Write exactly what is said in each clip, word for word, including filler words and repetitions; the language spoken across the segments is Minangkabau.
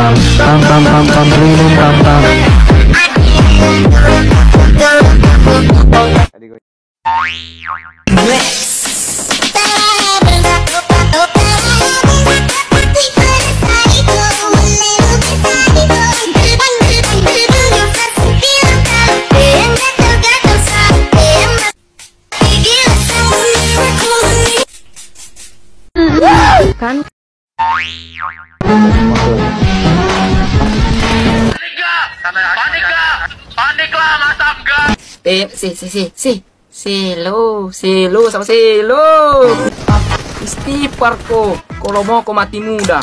Pam, pam, pam, pam, pam, pam, pam. Kan? Paniklah, paniklah, paniklah, masam gas. Eh, si, si, si, si. Selo, selo, samo selo. Istighfar ko, ko lomo ko mati muda.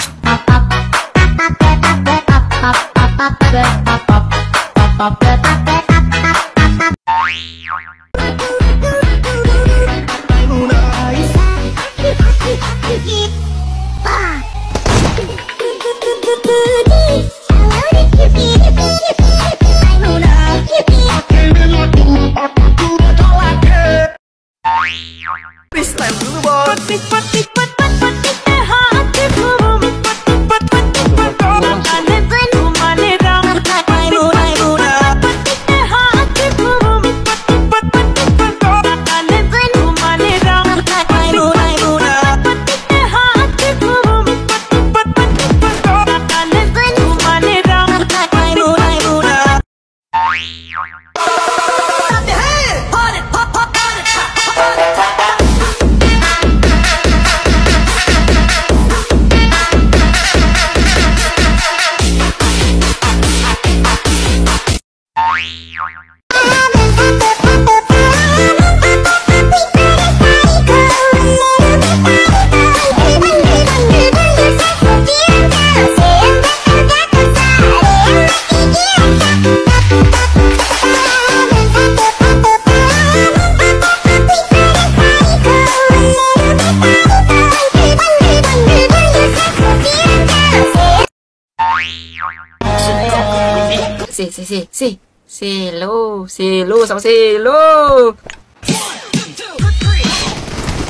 Si, si, si, si. Selo, selo, samo selo.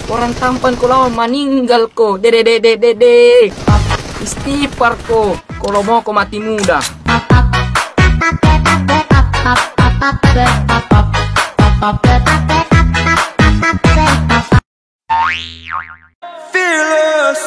Orang tampan ko lawan maninggal ko. De, de, de, de, de, de. Istighfar ko. Ko lomo ko mati muda. Fearless.